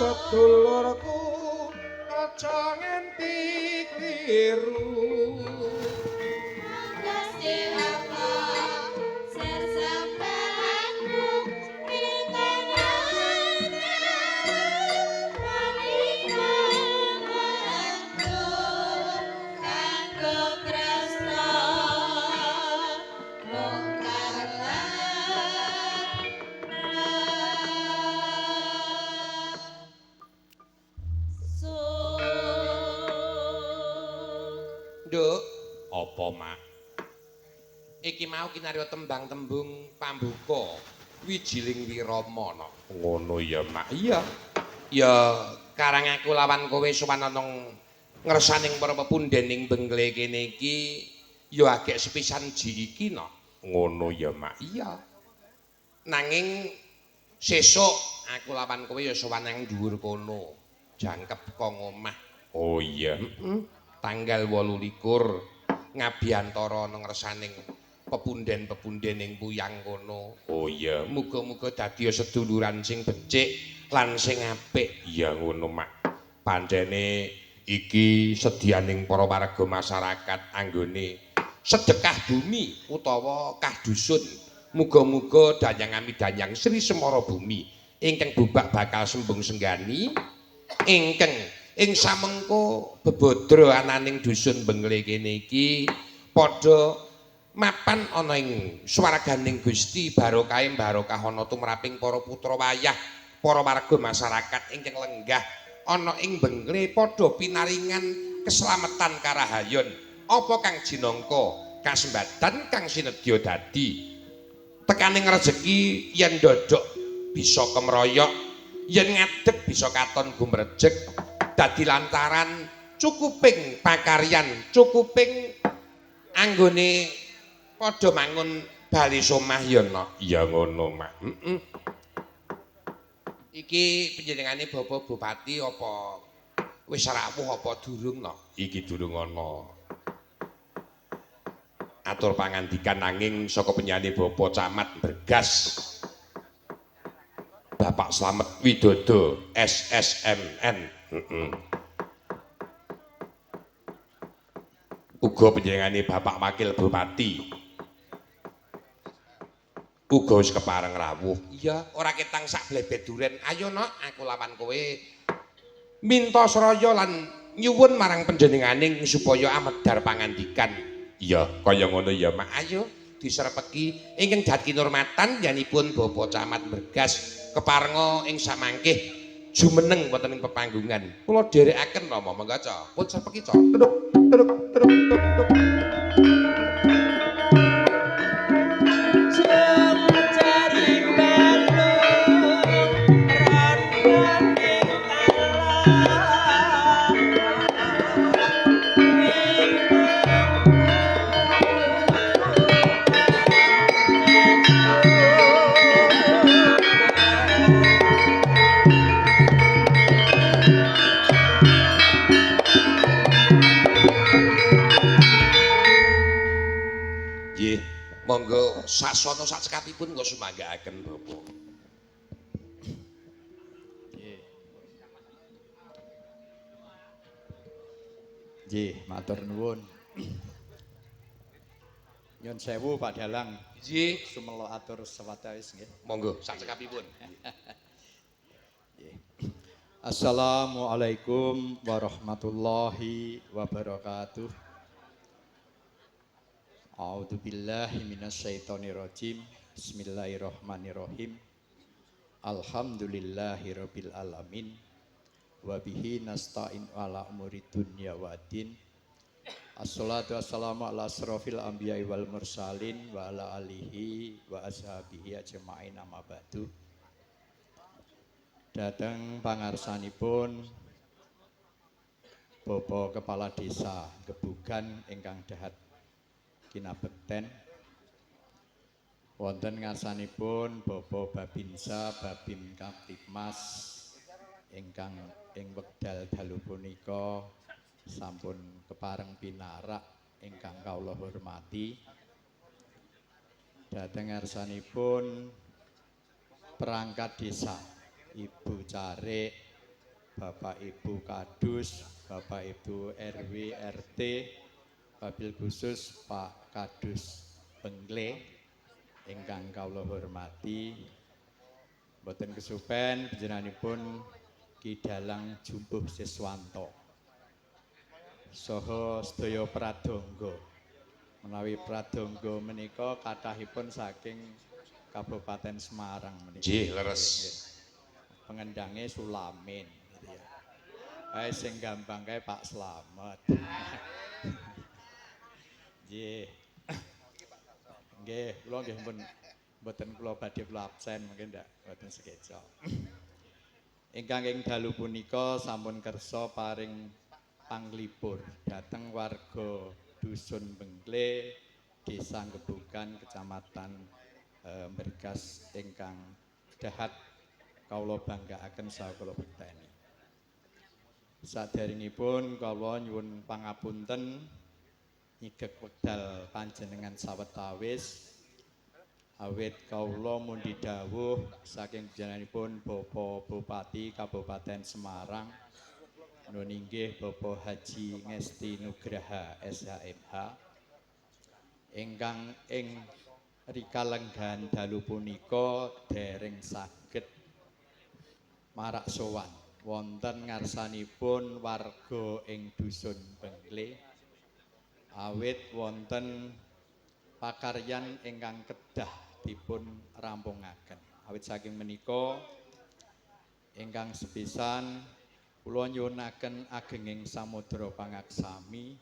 Sedulurku aja nganti kliru. Gusti Allah sesampeanku Nduk, apa, Mak? Iki mau kinarya tembang tembung pambuka wijiling wirama no. Ngono ya, Mak. Iya. Ya karang aku lawan kowe sowan ana ngersaning para pepunden ing Bengle kene iki ya agek sepisan ji iki no. Ngono ya, Mak. Iya. Nanging sesuk aku lawan kowe ya sowan nang dhuwur kono. Jangkep kok omah. Oh iya. Heeh. Tanggal 28 ngabiyantara ana ngersaning pepunden-pepunden ing puyang kono. Oh iya, muga-muga dadi seduluran sing becik lan sing apik. Iya ngono, Mak. Pancene iki sedianing para warga masyarakat anggone sedekah bumi utawa kah dusun. Muga-muga danyang amidanyang Sri Semara Bumi ingkang bubak bakal sembung senggani ingkang ing samengko bebodra ananing dusun Bengle kene iki padha mapan ana ing swarganing Gusti, barokahe barokah ana tumraping para putra wayah para warga masyarakat ingkang lenggah ana ing Bengle padha pinaringan keslametan karahayon apa kang jinangka kasembadan kang sinedya dadi tekaning rejeki yen ndodhok bisa kemroyok, yen ngadeg bisa katon gumrejeg, dadi lantaran cukuping pakaryan, cukuping anggone padha mangun bali somah ya, Nok. Ya ngono, Mak. Heeh. Iki panjenengane Bapak Bupati apa wis rawuh apa durung, Nok? Iki durung ana. Atur pangandikan nanging saka penyane Bapak Camat Bergas Bapak Slamet Widodo SSMN. Heeh. Uga panjenengane Bapak Wakil Bupati uga wis kepareng rawuh. Iya, ora ketang sak blebet duren. Ayo, Nok, aku lawan kowe minta sraya lan nyuwun marang panjenenganing supaya amedhar pangandikan. Iya, kaya ngono ya, Mak. Ayo diserpeki ingkang jat kinurmatan yanipun Bapak Camat Bergas keparenga ing samangkih jumeneng wonten ing pepanggungan. Kula dherekaken Rama, monggo ca. Pun serpeki ca. Truk truk truk truk truk. Nggih, monggo sasana sacekapipun kula sumanggaaken Bapak. Nggih, matur nuwun. Nyun sewu Pak Dalang. Nggih, sumela atur sewatawis nggih. Monggo sacekapipun. Nggih. Assalamualaikum warahmatullahi wabarakatuh. A'udzubillahi minasyaitonirrajim. Bismillahirrahmanirrahim. Alhamdulillahirabbil alamin. Wa bihi nasta'in ala umuri dunya waddin. Assalatu wassalamu ala asrofil anbiya'i wal mursalin wa ala alihi wa ashabihi ajma'in amma ba'du. Dateng pangarsanipun Bapak Kepala Desa Gebugan ingkang dahat kinabekten, wonten ngarsanipun Bapak Babinsa Babin Kamtibmas ingkang ing wekdal dalu punika sampun kepareng pinarak ingkang kawula hormati. Dhateng ngarsanipun perangkat desa, Ibu Carik, Bapak Ibu Kadus, Bapak Ibu RW RT, wabil khusus Pak Kadus Bengkle ingkang kawula hormati. Mboten kesupen panjenenganipun Ki Dalang Jumbuh Siswanto saha sedaya pradangga. Menawi pradangga menika kathahipun saking Kabupaten Semarang menika. Nggih, leres. Pengendange Sulamin gitu ya. Kae sing gampang kae Pak Slamet. Nggih. Nggih, kula nggih pun mboten kula badhe kula absen mungkin ndak mboten sekeca. Ingkang ing dalu punika sampun kersa paring panglipur dhateng warga Dusun Bengkle, Desa Gebugan, Kecamatan Bergas ingkang dahat kawula banggaaken saha kula bekteni. Saderengipun kawula nyuwun pangapunten nyigek wekdal panjenengan sawetawis awit kawula mundi dawuh saking panjenenganipun Bapak Bupati Kabupaten Semarang nun inggih Bapak Haji Ngesti Nugraha SHMH ingkang ing rikalenggahan dalu punika dereng saged marak sowan wonten ngarsanipun warga ing Dusun Bengkle awit wonten pakaryan ingkang kedah dipun rampungaken. Awit saking menika ingkang sepisan kula nyuwunaken agenging samudra pangaksami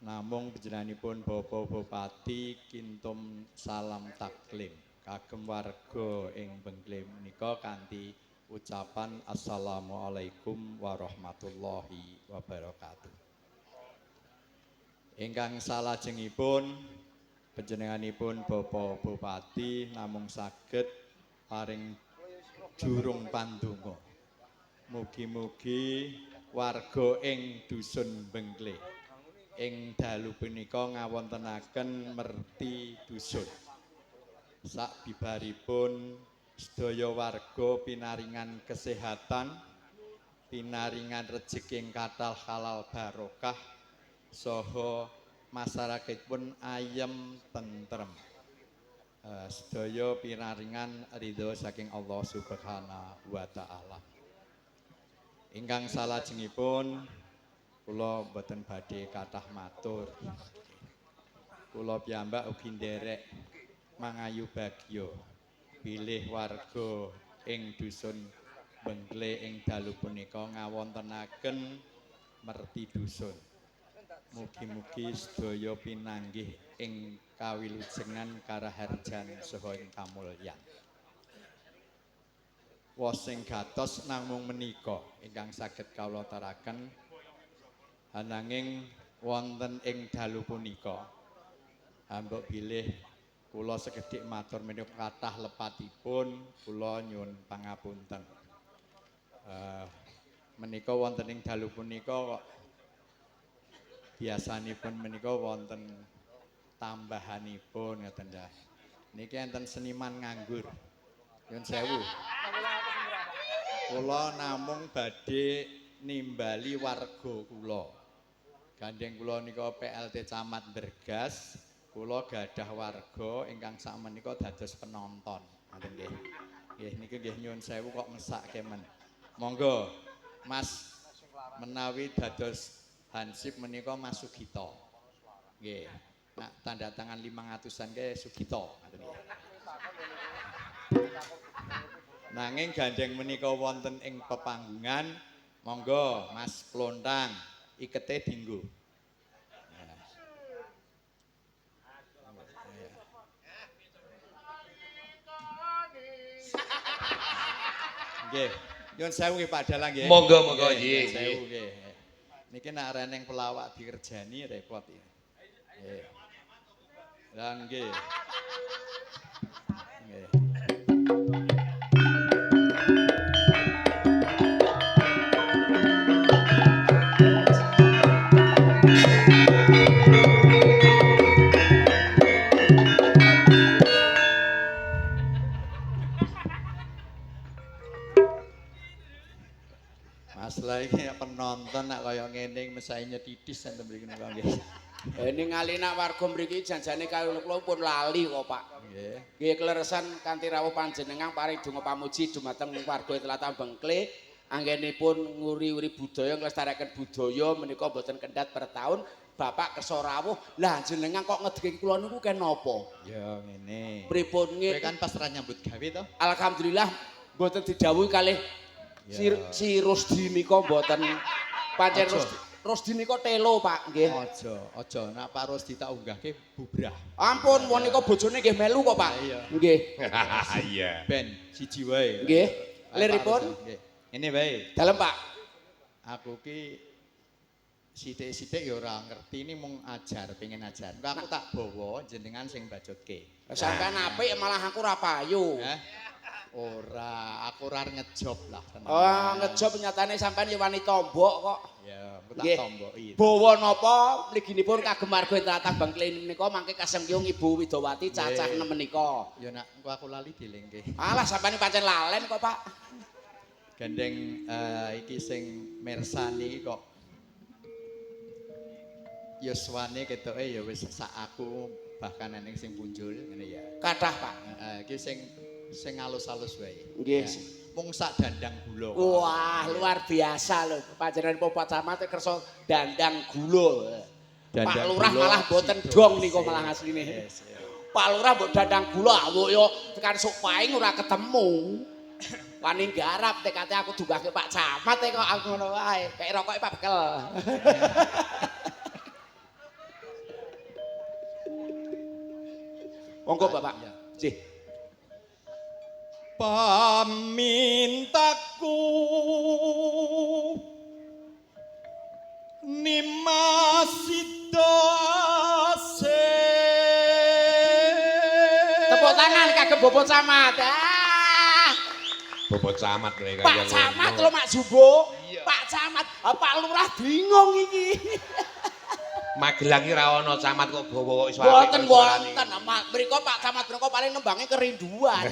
namung panjenenganipun Bapak Bupati kintum salam taklim kagem warga ing Bengkle menika kanthi ucapan assalamualaikum warahmatullahi wabarakatuh. Ingkang salajengipun panjenenganipun Bapak Bupati namung saged paring jurung pandonga. Mugi-mugi warga ing Dusun Bengkle ing dalu punika ngawontenaken merti dusun. Sakbibaripun sedaya warga pinaringan kesehatan, pinaringan rejeki ing kathah halal barokah, saha masyarakatipun ayem tentrem. Sedaya pinaringan ridho saking Allah Subhanahu wa taala. Ingkang salajengipun kula mboten badhe kathah matur. Kula piyambak ugi nderek mangayu bagya bilih warga ing Dusun Bengkle ing dalu punika ngawontenaken merti dusun. Mugi-mugi sedaya pinanggih ing kawilujengan karaharjan saha ing kamulyan. Wos sing gatos namung menika ingkang saged kawula aturaken. Ananging wonten ing dalu punika hambok bilih kula sekedhik matur menika kathah lepatipun kula nyuwun pangapunten. Menika wonten ing dalu punika kok biasanipun menika wonten tambahanipun ngoten ta. Niki enten seniman nganggur. Nyuwun sewu. Kula namung badhe nimbali warga kula. Gandeng kula nika PLT Camat Bergas, kula gadah warga ingkang sakmenika dados penonton. Ngoten nggih. Nggih niki nggih nyuwun sewu kok mesake men. Monggo Mas menawi dados hansip menika Mas Sugito. Nggih. Nak tanda tangan 500-an ke Sugito ngoten nggih. Nanging gandeng menika wonten ing pepanggungan, monggo Mas Plontang ikete dinggo. Nggih, nyuwun sewu nggih Pak Dalang nggih. Monggo monggo nggih. Sewu nggih. Niki nek reneng pelawak dikerjani repot iki. Nggih. Lah nggih. Nggih. ngene mesahe nyetitis enten mriki niku nggih. Ningali nak warga mriki janjane kaya kula pun lali kok, Pak. Nggih. Nggih kleresan kanthi rawuh panjenengan paring donga pamuji dumateng warga Tlatah Bengkle anggenipun nguri-uri budaya nglestarekaken budaya menika mboten kendhat per taun. Bapak kersa rawuh. Lah jenengan kok ngedegke kula niku ken napa? Ya ngene. Pripun Kowe nggih? kan pas ra nyambut gawe to? Alhamdulillah mboten didhawuhi kalih si Rusdi nika mboten. Pancen Rusdi nika telo, Pak, nggih. Aja, aja nek Pak Rusdi tak unggahke bubrah. Ampun, wong nika bojone nggih melu kok, Pak. Iya. Nggih. Iya. Ben siji wae. Nggih. Liripun? Liripun? Nggih. Ngene wae. Dalem, Pak. Aku ki sithik-sithik ya ora ngerti ini mung ajar, pengen ajar. Engko aku tak bawa jenengan sing bacutke. Sampeyan apik malah aku ora payu. Heh. Ora, aku ora ngejob lah tenan. Oh, ngejob nyatane sampeyan ya wani tombok kok. Ya, aku tak Nggih. tomboki. Bawa napa mliginipun kagem warga Tlatah Bengkle menika mangke kasengkyung Ibu Widowati cacah Nggih. 6 menika. Ya nak engko aku lali dilingke. Alah sampeyan pancen lalen kok, Pak. Gandeng iki sing mirsani kok yuswane ketoke ya wis sak aku bahkan eneng sing punjul ngene ya. Kathah, Pak. Heeh, iki sing sing alus-alus wae. Nggih. Ya, mung sak dandang gula. kok. Wah, luar biasa lho. Panjenengan Bapak Camat kersa dandang gula. Dandang Pak Lurah gula malah mboten sido dong niku resik. malah asline. Yes, iya. Pak Lurah mbok dandang gula awuk yo tekan sok paing ora ketemu. Wani garap tekate aku dunggahke Pak Camat e kok aku ngono wae. Kayak rokoke Pak Bekel. Monggo Bapak. Iya. Nggih. Pamintaku Nimas sida asih. Tepuk tangan kagem Bapak Camat. Ah. Bapak Camat lho kaya Pak Camat lho Mak Jumbo. Pak Camat, ah, Pak Lurah bingung iki. Magelang ki ra ono camat kok bawa kok iso apik Mboten kok suarane. wonten. Mriko Pak Camat mriko paling nembange kerinduan.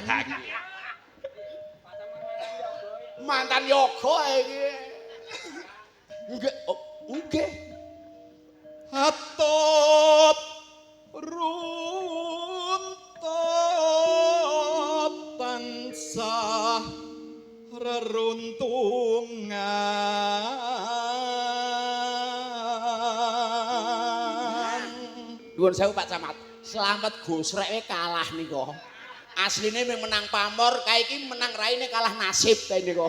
Mantan yoga iki. Nggih, oh, nggih. Atop runtut tansah reruntungan. Nuwun sewu Pak Camat. Slamet Gosreke kalah nika. Asline mung menang pamor, kae iki menang raine kalah nasib kae nika.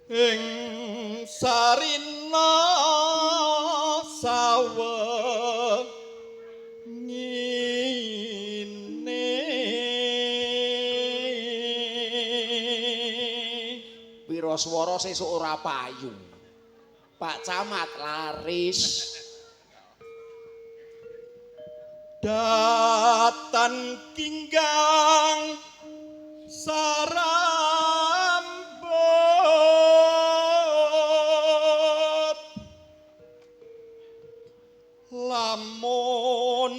Ing sarina sawengine Pira swara sesuk ora payu. Pak Camat laris. Datan kinggang sarambut lamun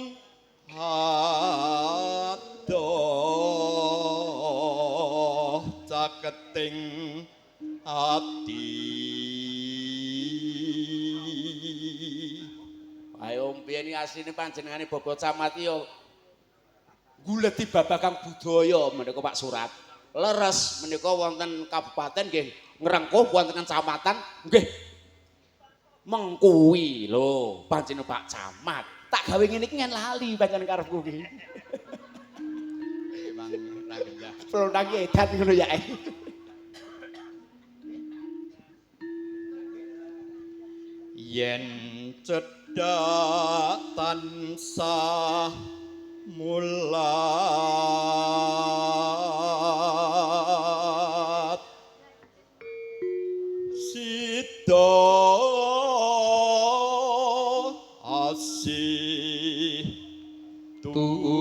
adoh caketing ati. Ayo mbiyen iki asline panjenengane Bapak Camat iki yo guleti babagan budaya menika Pak Surat. Leres menika wonten kabupaten nggih ngrengkuh wonten kecamatan nggih mengkuwi lho panjenengan Pak Camat. Tak gawe ngene iki ngen lali pancen karepku iki. Emang ra gendah. Plonang ki edan ngono ya. Yen cedhak tansah mulat sida asih tuhu.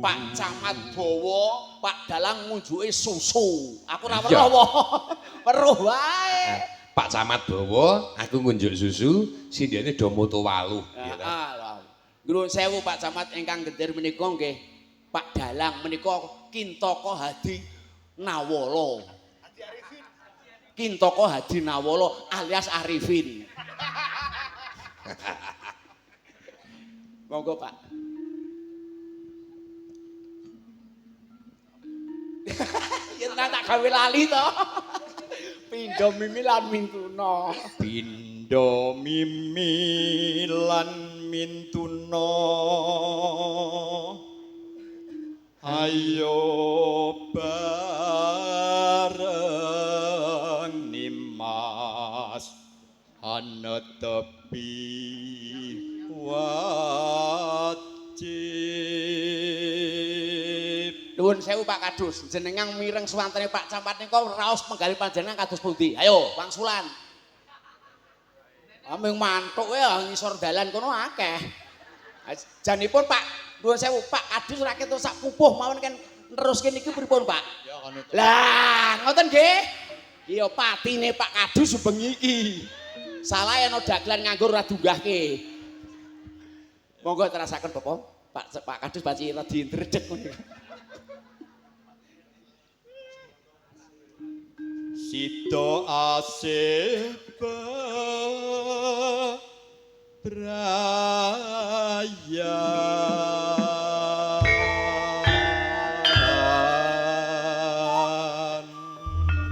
Pak Camat bawa Pak Dalang ngunjuke susu. Aku ora Iya. weruh. Weruh wae. Pak Camat bawa, aku ngunjuk susu, sindene do moto waluh. Ya ta. Heeh. Nuwun sewu Pak Camat ingkang gendir menika nggih Pak Dalang menika Kintaka Hadi Nawala. Kintaka Hadi Nawala alias Arifin. Monggo Pak. Yen tak gawe lali to. Pindha mimi lan mintuna. Pindha mimi lan mintuna. Ayo bareng Nimas anetepi wajib. Nuwun sewu Pak Kadus, jenengan mireng suwantene Pak Camat nika raos penggalih panjenengan kados pundi? Ayo, wangsulan. Aming mantuk ya ngisor dalan kono akeh. Janipun Pak, nuwun sewu Pak Kadus ora ketok sak pupuh mawon kan neruske niki pripun Pak? Lah, ngoten nggih. Iya patine Pak Kadus bengi iki. Salah yen dagelan nganggur ora dunggahke. Monggo terasaken Bapak, Pak Kadus paci radi ndredeg ngono. Sida asih bebrayan.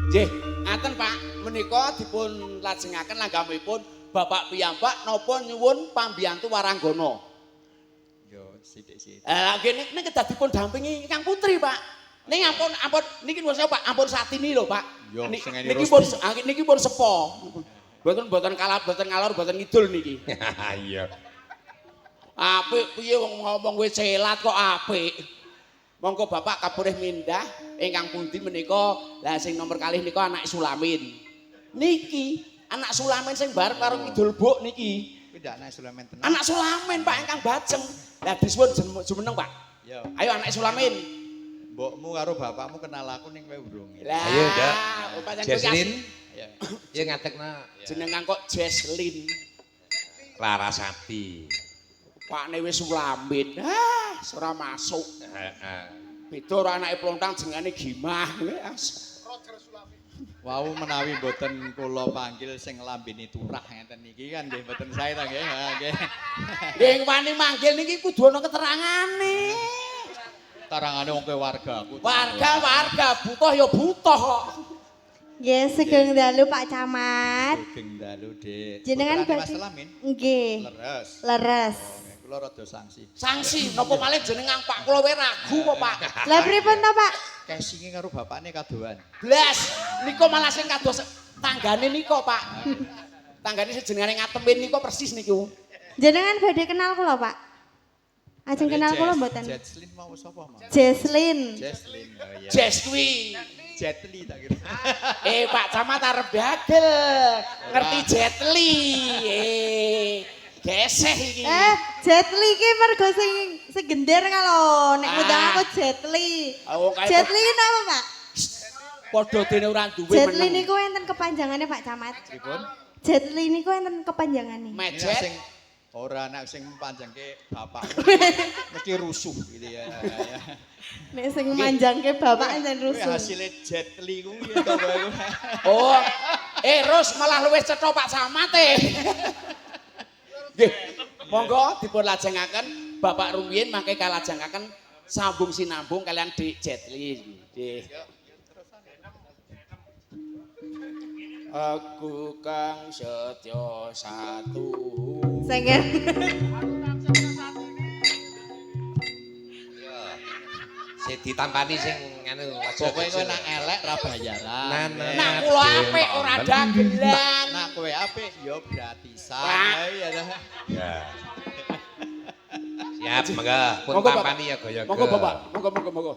Nggih, ngaten Pak, menika dipun lajengaken langgamipun Bapak piyambak napa nyuwun pambiyantu waranggana. Yo sithik-sithik. Lah nggih niki kedah dipun dampingi Kang Putri, Pak. Ning ampun ampun niki nuwun sewu Pak, ampun satini lho Pak. Niki pun niki pun sepo. Mboten mboten kalap, mboten ngalor, mboten ngidul niki. Iya. Apik piye wong ngomong wis selat kok apik. Monggo Bapak kapurih mindah ingkang pundi menika lah sing nomor kalih nika anak Sulamin. Niki anak Sulamin sing barep karo kidul buk niki. Kuwi ndak anak Sulamin tenan. Anak Sulamin Pak ingkang bajeng. Lah disuwun jumeneng Pak. Yo. Ayo anak Sulamin. Mbokmu karo bapakmu kenal aku ning kowe urung. Lah, ayo ndak. Jeslin. Ya. Ya ngadegna. Jenengan kok Jeslin. Larasati. Pakne wis Sulamin. Ah, ora masuk. Heeh. Beda ora anake plontang jengane Gimah. Roger Sulamin. Wau menawi mboten kula panggil sing lambene turah ngeten niki kan nggih mboten sae ta nggih. Ha nggih. Nggih wani manggil niki kudu ana keterangane. Tarangane wong kowe wargaku. Warga-warga butuh ya butuh kok. Nggih, sugeng dalu Pak Camat. Sugeng dalu, Dik. Jenengan Putrane Mas Lamin? Nggih. Leres. Leres. Kula rada sangsi. Sangsi napa malih jenengan Pak kula wae ragu kok Pak. Lah pripun to Pak? Kesinge karo bapakne kadohan. Blas, nika malah sing kados tanggane nika Pak. Tanggane sing jenengane Ngatemin nika persis niku. Jenengan badhe kenal kula Pak? Ajeng kenal kula mboten? Jeslin mau sapa, Mas? Jeslin. Jeslin. Oh iya. Jes kuwi. Jet Li tak kira. Pak Camat arep dagel. Ngerti Jet Li. Geseh iki. Jet Li iki mergo sing segender kalau nek ngundang aku Jet Li. Jet Li napa, Pak? Padha dene ora duwe meneng. Jet Li niku enten kepanjangane Pak Camat. Pripun? Jet Li niku enten kepanjangane. Mejet. Ora anak sing panjangke bapakmu mesti rusuh gitu ya. Nek sing manjangke bapak enten rusuh. Hasile Jet Li kuwi ya to kowe. Oh. Ros malah luwih cetha Pak Camat e. Nggih. Monggo dipun lajengaken Bapak rumiyin mangke kalajengaken sambung sinambung kalian Dik Jet Li. Nggih. Aku kang setya satu. Sengken. Sing ditampani sing anu aja. Pokoke kowe nak elek ra bayaran. Nak kula apik ora dagelan. Nak kowe apik ya gratisan. Ya. Ya. Siap, monggo pun tampani ya goyo. Monggo Bapak, monggo monggo monggo.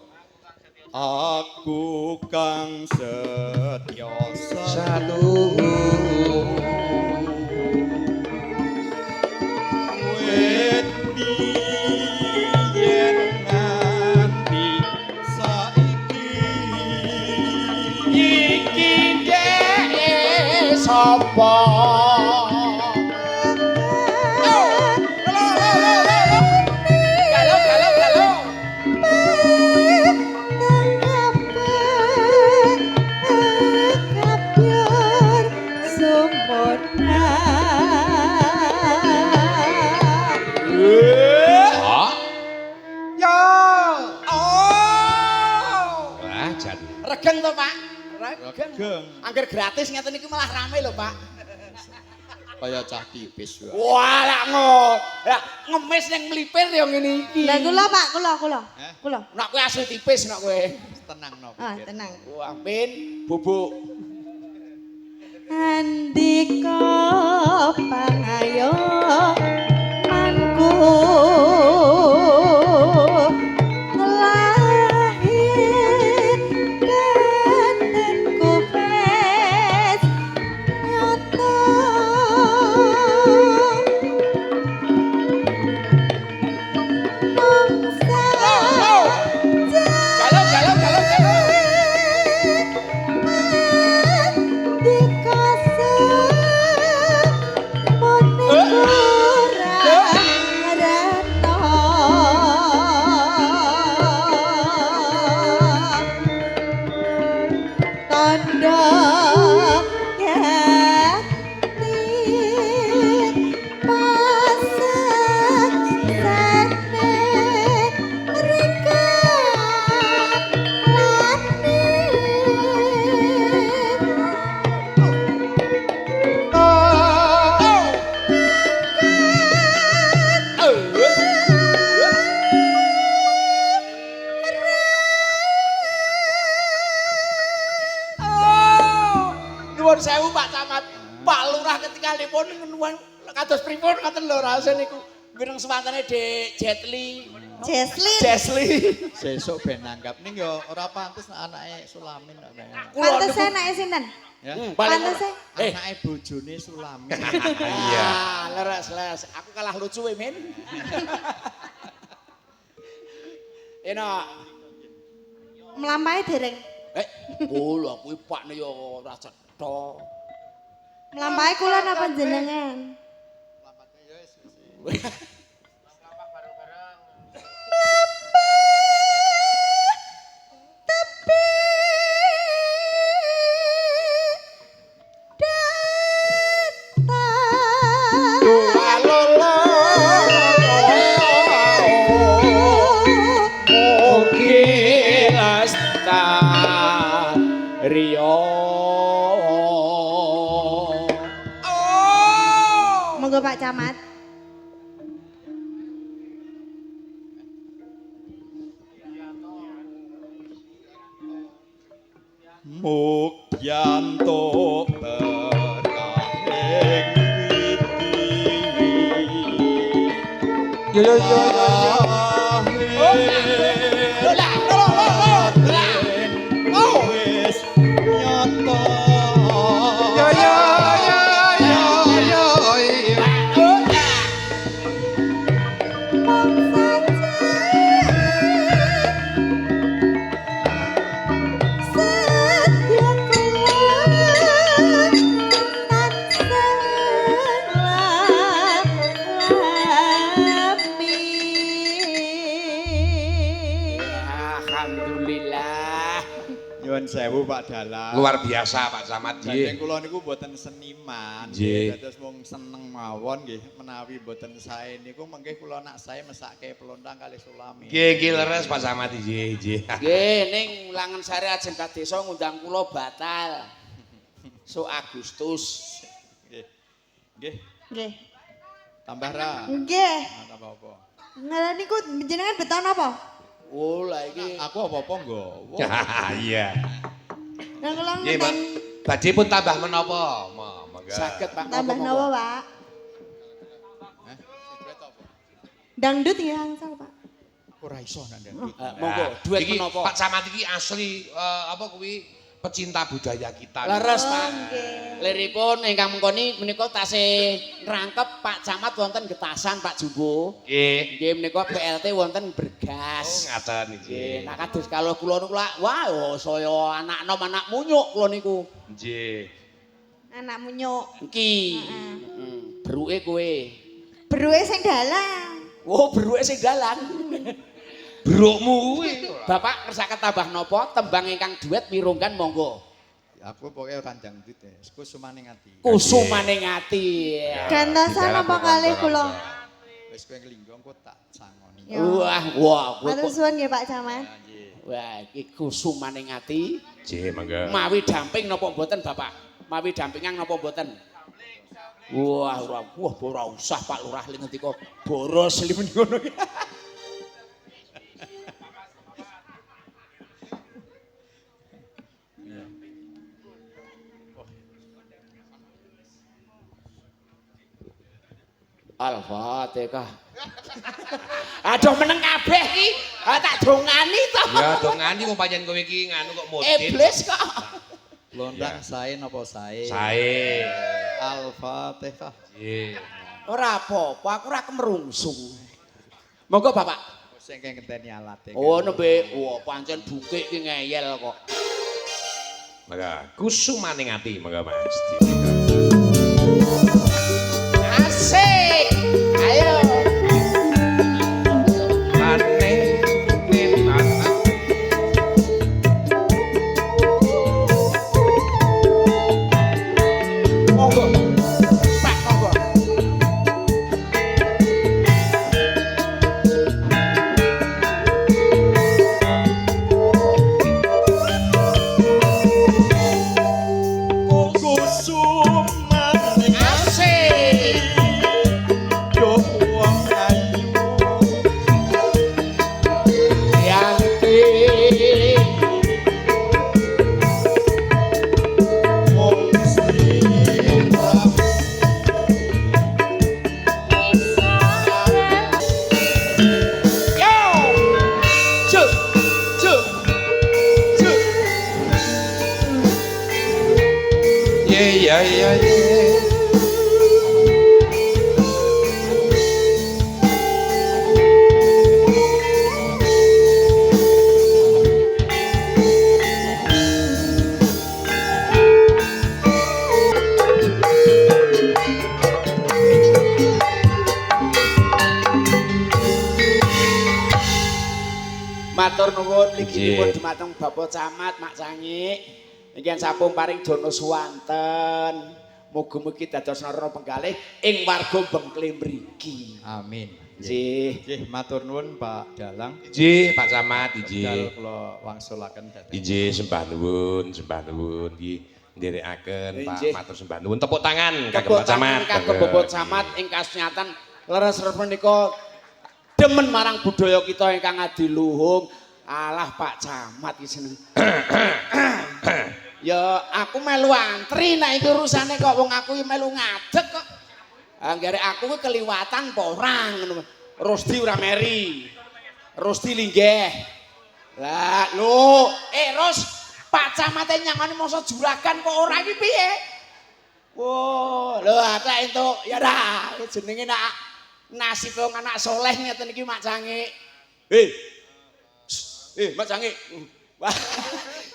Aku kang setya satu. Wit biyen nganti saiki iki ndeke sapa? Galo galo galo. Langgeng. Langgeng. Angger gratis ngeten iki malah rame lho, Pak. Kaya cah tipis wae. Wah, lak ngo. Lah ngemis ning mlipir ya ngene iki. Lah kula Pak, kula kula. Eh? Kula. Nek kowe asli tipis nek kowe. Tenang no Ah, pikir. tenang. Wah, pin bubuk. Andika pangayo manku lahir batinku wis nyata mangsa Galo galo galo galo. Oh, nuwun sewu Pak Camat. Pak Lurah ketingalipun nuwun kados pripun ngoten lho raose niku. Mireng swantene Dek Jetli. Jesslyn. Jesli. Sesuk ben nanggap ning yo ora pantes nek anake Sulamin kok kayaknya. Pantese anake sinten? Ya. Pantese. Eh. Anake bojone Sulamin. Iya. Ah, leres, leres. Aku kalah lucu we, men. Enak. Mlampahe dereng. Eh, lho kuwi pakne yo ora cetha. Mlampahe kula napa jenengan? Mugi lestari. Oh. Monggo Pak Camat. Mukyanto berkahing widi. Yo yo yo yo yo. Wis nyata. Yo yo yo yo yo. Alhamdulillah. Nyuwun sewu Pak Dalang. Luar biasa Pak Camat Gandeng nggih. kula niku mboten seniman, Nggih. nggih. Dados wong seneng mawon nggih menawi mboten sae niku mengke kula nak sae mesake pelontang kalih Sulami. Nggih nggih leres Pak Camat nggih nggih. Nggih, ning Langen Sari ajeng kadesa ngundang kula batal. So Agustus. Nggih. Nggih, Nggih. tambah ra. Nggih. Ah, tambah apa? Ngaran niku jenengan beton apa? Oh, lah iki Aku apa-apa nggawa. Iya. Lah kula Nggih, Pak. ngenten Badhe pun tambah menapa? Monggo. saged Pak tambah monggo, napa, monggo. Pak? Hah? Sing duet apa? Dangdut ya angsal, Pak. Aku ora iso nak dangdut. Eh, monggo, duet Iki menapa? Pak Camat iki asli apa kuwi pecinta budaya kita. Leres, Oh, Pak. nggih. Liripun ingkang mengkoni menika tasih ngrangkep Pak Camat wonten Getasan Pak Jumbo. Nggih. Nggih menika PLT wonten Oh, Bergas. ngaten Nggih, nggih. nak kados kalau kula niku lak wah oh, saya anak nom anak munyuk kula niku. Nggih. Anak munyuk. Iki. Heeh. Beruke kowe. Beruke sing dalang. Oh, beruke sing dalan. Brukmu kuwi. Bapak kersake tambah napa tembang ingkang duet mirunggan monggo. Aku pokoke ora dangdut ya. Kusumaning ati. Kusumaning ati. Gantosan Di dalam apa kalih kula? Wis kowe nglinggo engko tak sangoni. Wah, wah, kowe Matur suwun nggih Pak Camat. Wah, iki kusumaning ati. Nggih, mangga. Mawi damping napa mboten, Bapak? Mawi dampingan napa mboten? Wah, ora, wah, ora usah Pak Lurah li ngendika boros li muni ngono ki. Al-Fatihah. Aduh meneng kabeh iki. Ah tak dongani to. Ya dongani wong pancen kowe iki nganu kok modin. Iblis kok. Lontang sae napa sae? Sae. Al-Fatihah. Nggih. Ora apa-apa, aku ora kemerungsung. Monggo Bapak. Sing ngenteni alate. Oh nembe, wah pancen bungkik iki ngeyel kok. Mangga kusumaning ati mangga Mas. Asik. Ayo. Aneh Monggo. Pak monggo. Kusumaning Asik. yo wong ayu. Yanti. Wong sing Yo. Cuk. Cuk. Cuk. Ye ya ya ye. Matur nuwun ligipun Nggih. dumateng Bapak Camat Mak Cangik. Niki sampun paring dono suwanten. Mugi-mugi dados narana penggalih ing warga Bengkle mriki. Amin. Nggih. Nggih, matur nuwun Pak Dalang. Nggih, Pak Camat, Wekdal nggih. kula wangsulaken dhateng. Nggih, sembah nuwun, sembah nuwun nggih nderekaken Pak Nggih. matur sembah nuwun. Tepuk tangan kagem Tepuk Pak Camat. tangan kagem Bapak Camat ing kasunyatan leres menika demen marang budaya kita ingkang adiluhung. Alah Pak Camat iki seneng. Ya aku melu antri nek iki urusane kok wong aku iki melu ngadeg kok. Anggere aku kuwi keliwatan apa ora ngono. Rusdi ora meri. Rusdi linggih. Lah lho, Rus, Pak Camate nyangoni masa juragan kok ora iki piye? Wah, lho atak entuk ya dah jenenge nak nasib wong anak soleh ngeten iki Mak Cangik. Mak Cangik. Wah.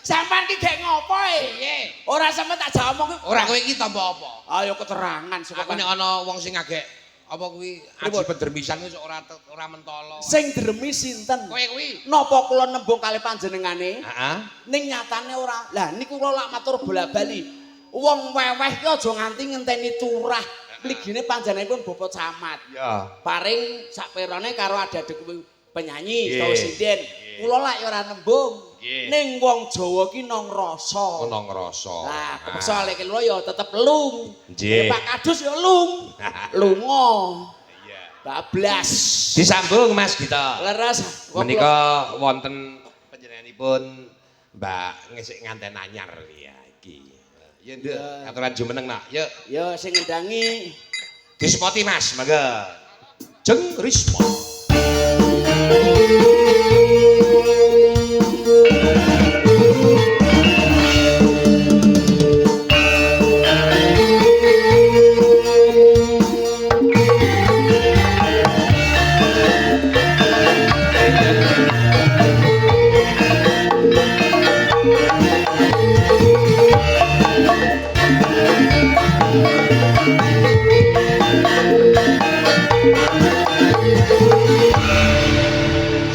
Sampeyan ki gek ngopo e? Piye? Ora sampeyan tak jak omong ki. Ora kowe iki tampa apa? Ayo keterangan saka Aku nek ana wong sing ngagek apa kuwi aji pendermisan kuwi ora ora mentolo. Sing dremi sinten? Kowe kuwi. Napa kula nembung kalih panjenengane? Heeh. Ning nyatane ora. Lah niku kula lak matur bola-bali. Wong weweh ki aja nganti ngenteni turah. Mligine panjenenganipun Bapak Camat. Ya. Paring sakperone karo adadek kuwi penyanyi Nggih. utawa sinden. Kula lak ya ora nembung. Nggih. Ning wong Jawa ki nang rasa. Ono ngrasa. Lah, kepeksa lek kula ya tetep lung. Nggih. Pak Kadus ya lung. Lunga. Iya. Bablas. Disambung Mas Gita. Leres. Menika wonten panjenenganipun Mbak ngesik nganten anyar ya iki. Ya nduk, aturan jumeneng nak. Yuk, Ya sing ngendangi dispoti Mas, mangga. Jeng Risma.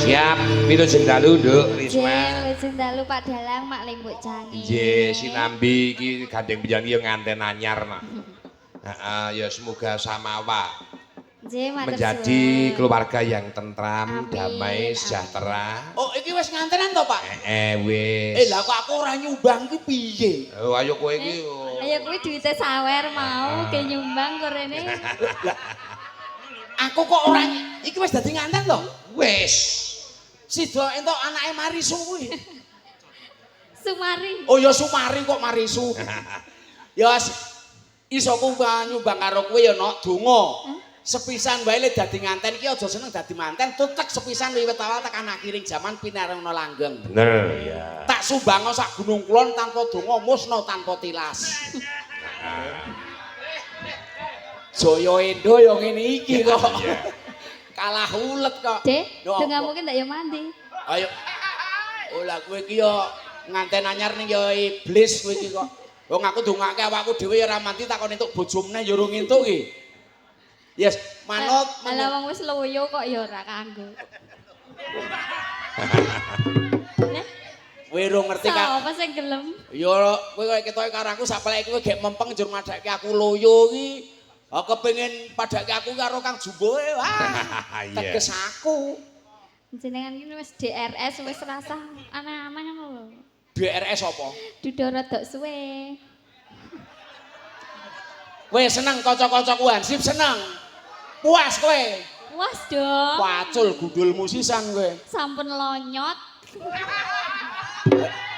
Siap, wilujeng dalu Nduk Risma. Nggih, wilujeng dalu Pak Dalang Mak Limbuk Cangi. Nggih, sinambi iki gandeng panjenengan ya nganten anyar nak. Heeh, ya semoga samawa. Nggih, matur Menjadi suwun. keluarga yang tentram, Amin, damai, sejahtera. Oh, iki wis ngantenan to, Pak? Wis. Eh, lah kok aku ora nyumbang ki piye? Oh, ayo kowe iki. Ayo kuwi duwite sawer mau ge nyumbang korene. Aku kok ora, iki wis dadi nganten to? Wis. Sida entuk anake Marisu kuwi. Sumari. Oh ya Sumari kok Marisu. Ya iso ku nyumbang karo kowe ya nok donga. Sepisan wae le dadi nganten iki aja seneng dadi manten, tutek sepisan wiwit awal tekan akhiring jaman pinarengono langgeng. Bener ya. Tak sumbango sak Gunung Kulon tanpa donga musna tanpa tilas. Jaya Endo ya ngene iki kok. Kalah ulet kok. Dek, Yo, donga apa? mungkin ndak ya mandi. Ayo. Oh lah kowe iki ya nganten anyar ning ya iblis kowe iki kok. Wong aku ndongake awakku dhewe ya ora mandi takon entuk bojo meneh ya urung entuk iki. Yes, manut. Lah wong wis loyo kok ya ora kanggo. Kowe urung ngerti kak. Sapa sing gelem? Ya kowe kaya ketoke karo aku sapeleke kowe gek mempeng njur madhake aku loyo iki. Ah kepengin padhake aku karo Kang Jumboe. Wah, Iya. teges aku. Jenengan iki wis DRS wis rasah aneh-aneh ngono lho. DRS apa? Duda rada suwe. Kowe seneng kanca-kancaku Hansip seneng. Puas kowe. Puas dong. Pacul gundulmu sisan kowe. Sampun lonyot.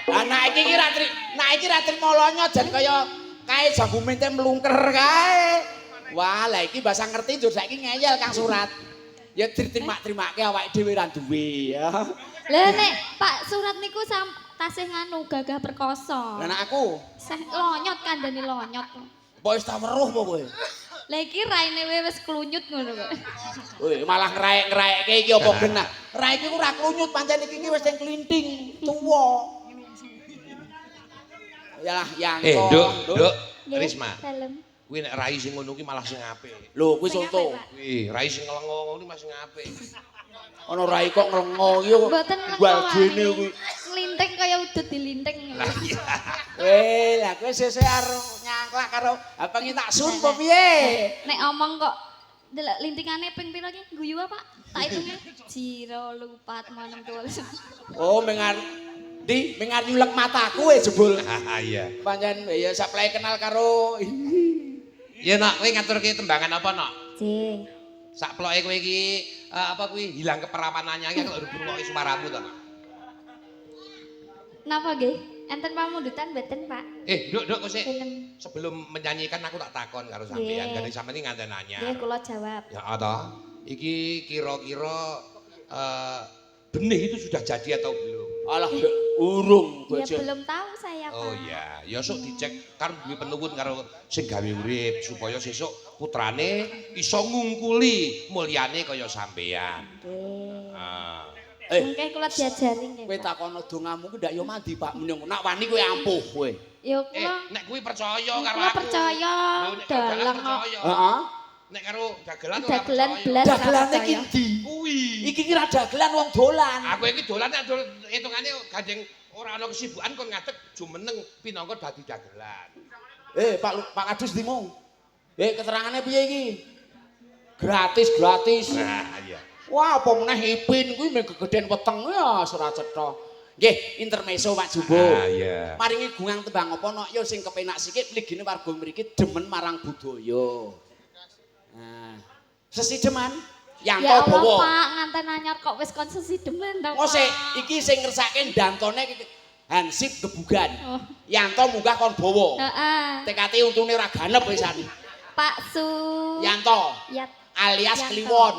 Lah nek iki ki ra tri, nek iki ra trimo lonyo jan kaya kae jambu mente mlungker kae. Wah, lah iki bahasa ngerti njur saiki ngeyel Kang Surat. Ya diterima-terimake awake dhewe ra duwe ya. Lah nek Pak Surat niku tasih nganu gagah perkosa. Lah nek aku, Seh lonyot kandhane lonyot. mbok wis ta weruh apa kowe? Lah iki raine wis klunyut ngono kok. Woi, malah ngraek-ngraekke iki apa genah. Rae iki ku ora klunyut pancen iki wis sing klinting, tuwa. Yalah, yang Eh, Nduk, Nduk, Nggih, Risma. Dalem. Kuwi nek rai sing ngono kuwi malah sing apik. Lho, kuwi Sing contoh. apik, Pak. Kuwi rai sing ngelengo ngono malah sing apik. Ana rai kok nglengo iki kok. Mboten ngelengo. Wal dene kuwi. Nglinting kaya udut dilinting. Lah iya. Weh, lah kowe sesuk arep nyangklak karo apa ngi tak sun apa piye? Nek omong kok delok lintingane ping pira ki? Guyu apa, Pak? Tak hitunge. Jiro lupat 6 2. Oh, mengar di mengar nyulek mataku e jebul. Iya. Pancen ya saplai kenal karo Ya nak kowe ngaturke tembangan apa nak? Nggih. Sak ploke kowe iki apa kuwi hilang keperawanannya iki kalau ngrungokke suaramu to nak. Napa nggih? Enten pamundutan mboten, Pak? Eh, Nduk, Nduk, kok sik. Dalem. Sebelum menyanyikan aku tak takon karo sampean, Nggih. gandeng sampean iki nganten anyar. Nggih, kula jawab. Ya toh. Iki kira-kira benih itu sudah jadi atau belum? Alah, urung Ya bojo. belum tahu saya, Pak. Oh iya, ya sok dicek karo duwe penuwun karo sing gawe urip supaya sesuk putrane iso ngungkuli mulyane kaya sampean. Nggih. Ah. Eh, Mungkin kula diajari nggih, kowe Pak. takono dongamu ku ndak yo mandi, Pak. Mending nak wani kowe ampuh kowe. Ya Eh, kula nek kuwi percaya karo kula aku. percaya Lho, nek karo dalang dalang kok. percaya. Heeh. Nek karo dagelan ora Dagelan percaya. blas ora Dagelane percaya. ki ndi? Kuwi. Iki ki ra dagelan wong dolan. Aku iki dolan nek dol hitungane gandeng ora ana kesibukan kon ngadeg jumeneng pinangka dadi dagelan. Eh, Pak Pak Kadus ndi mau? Eh, keterangane piye iki? Gratis, gratis. Nah, iya. Wah, apa meneh Ipin kuwi mung gegeden weteng ya ora cetha. Nggih, intermezzo Pak Jumbo. Ah, iya. Maringi gungang tembang apa nok ya sing kepenak sikik mligine warga mriki demen marang budaya. Nah, sesideman Yanto Ya Allah, bawa. Pak, nganten anyar kok wis kon sesideman to, Engko sik Pak. iki sing ngersake dantone iki Hansip gebugan. Oh. Yanto munggah kon bawa. Heeh. TKT untune ora ganep wisan. Pak Su. Yanto Ya, alias Yanto. Kliwon.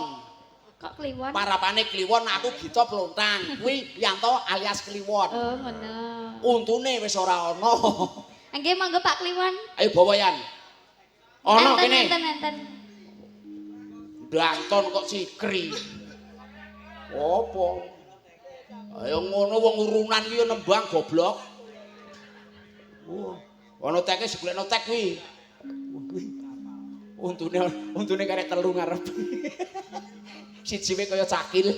Kok Kliwon? Parapane Kliwon aku Gita Plontang. Kuwi Yanto alias Kliwon. Oh, ngono. Untune wis ora ana. Nggih, monggo Pak Kliwon. Ayo bawa Yan. Ana Enten, kene. Enten, enten. Danton kok sikri. Apa? Ayo ngono wong urunan ki yo nembang goblok. Wah, ana teke segolekno tek kuwi. Kuwi. Untune karek telu ngarep. Siji wae kaya cakil.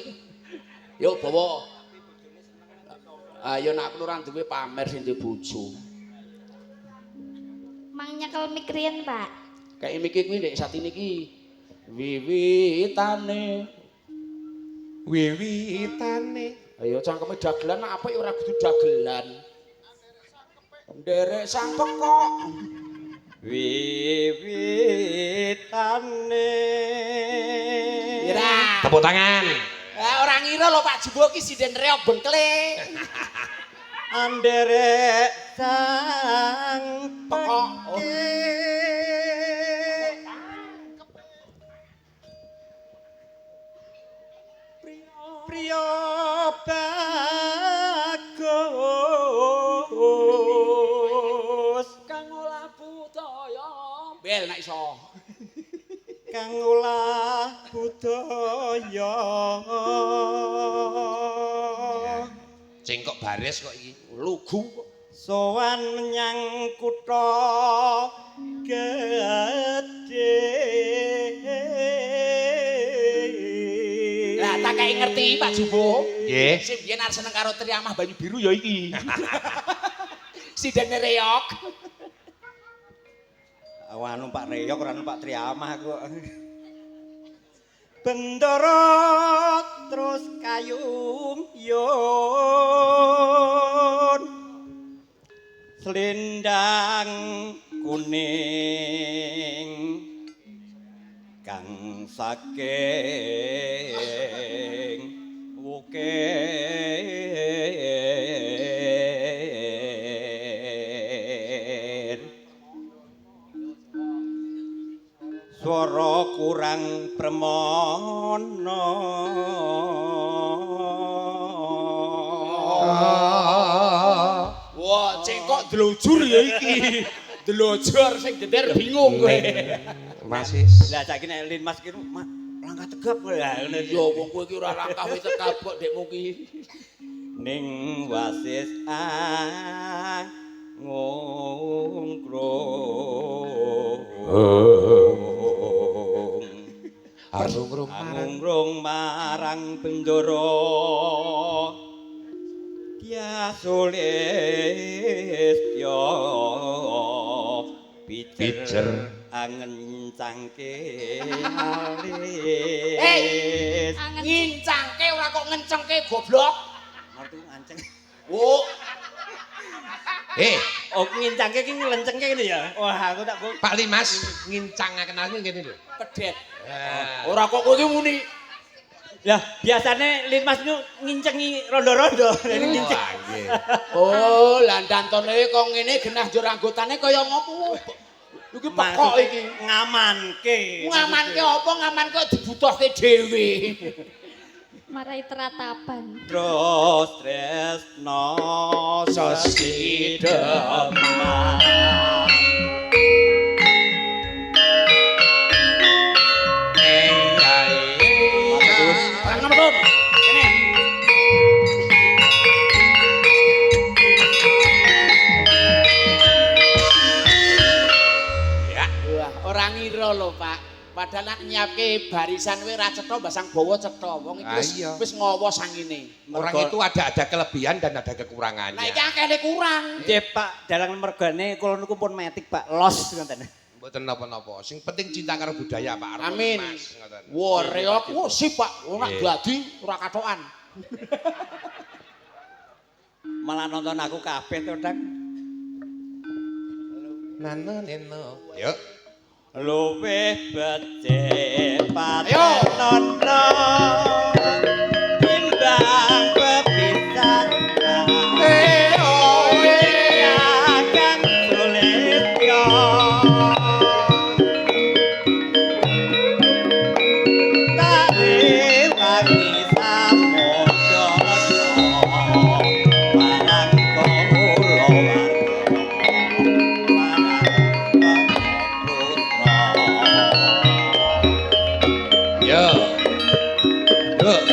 Yo bawa. Ayo nek aku ora duwe pamer sing duwe bojo. Mang nyekel mik riyen, Pak. Kayak miki kuwi ndek satine iki. Wiwitane. Wiwitane. Ayo cangkeme dagelan apik ora kudu dagelan. Nderek sang pekok. Wiwitane. Ira. Tepuk tangan. Ora ngira lho Pak Jumbo ki sinden reok bengkle. Anderek sang Pekok. Priya bagus Kang olah budaya. Bel nek iso. Kang olah budaya. Cengkok baris kok iki. Lugu kok. Sowan menyang kutha gedhe. Lah tak kei ngerti Pak Jumbo. Nggih. Sing biyen arep seneng karo Triamah Banyu Biru ya iki. Sidene reok. Wah numpak reyok ora numpak Triamah aku. Bendara terus kayung yun. Selendang kuning kang saking wukir. Swara kurang premana. Wah, cengkok dlojur ya iki. Dlojur sing geder bingung kowe. Masis. Lah saiki nek Linmas ki langkah tegap lah ngono. Iya wong kowe iki ora langkah wis tegap kok dekmu ki. Ning wasis angungkrung. Arungrung marang Angungrung marang bendara. Dia sulistya Pijer. Angencangke alis. Angen Ngincangke ora kok ngencengke goblok. Ngerti nganceng. Oh, Eh, Oh ngincangke ki nglencengke ngene ya. Wah aku tak Pak Limas ngincangaken aku ngene lho. pedet. Eh. Ora kok kowe iki muni. Lah biasane Linmas niku ngincengi rondo-rondo. Nginceng. Wah, nggih. Oh, lah dantone kok ngene genah njur anggotane kaya ngopo? Iki pekok iki. Ngamanke. Ngamanke apa? Ngamanke dibutuhke dhewe. Marai teratapan. Terus tresno sesideman. Barang nomor telu. Kene. Ya. Wah, ora ngira lho, Pak. Padahal nek nyiapke barisan kowe ora cetha basang bawa cetha. Wong iki wis Ah, iya. wis ngowo sangine. Orang itu ada kelebihan dan ada kekurangannya. Nah iki akehne kurang. Nggih Pak, dalang mergane kula niku pun metik Pak, los ngoten. Mboten napa-napa. Sing penting cinta karo budaya Pak Armo. Amin. Mas, ngoten. Wah, reok wo sip, Pak. Ora Nggih. gladi, ora katokan. Malah nonton aku kabeh to, Dang. Nano neno. Yuk. Luwih becik Ayo. patenono timbang pepisan. Kang Sulistya. Tak rewangi samudra marang kula warga marang putra. Yo. Yuk.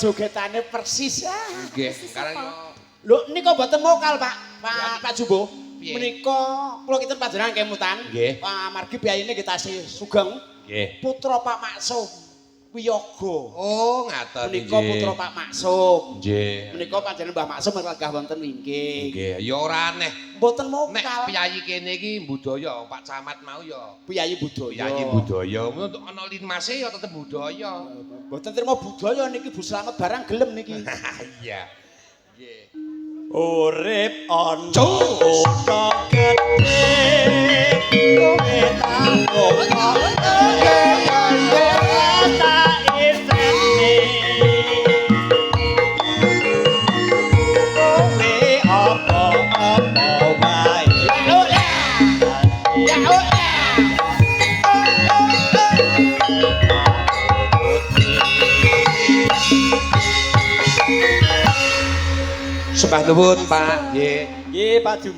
Jogetane persis ah. Nggih, sekarang yo. Lho nika mboten mokal, Pak. Pak Jumbo. Menika kula kinten panjenengan kemutan. Nggih. Amargi piyayine nggih tasih sugeng. Nggih. Putra Pak Maksum Wiyoga. Oh, ngaten. Menika putra Pak Maksum. Nggih. Menika panjenengan Mbah Maksum lenggah wonten wingking. Nggih, ya ora aneh. Mboten mokal. Nek piyayi kene iki budaya, Pak Camat mau ya. Piyayi budaya. Piyayi budaya. Ana linmase ya tetep budaya. Mboten trimo budaya niki Bu Slamet barang gelem niki. Iya. Nggih. Urip ana kutha gedhe kowe tak iseni kowe apa-apa wae. Ya Sembah nuwun, Pak. Nggih. Nggih, Pak Jum.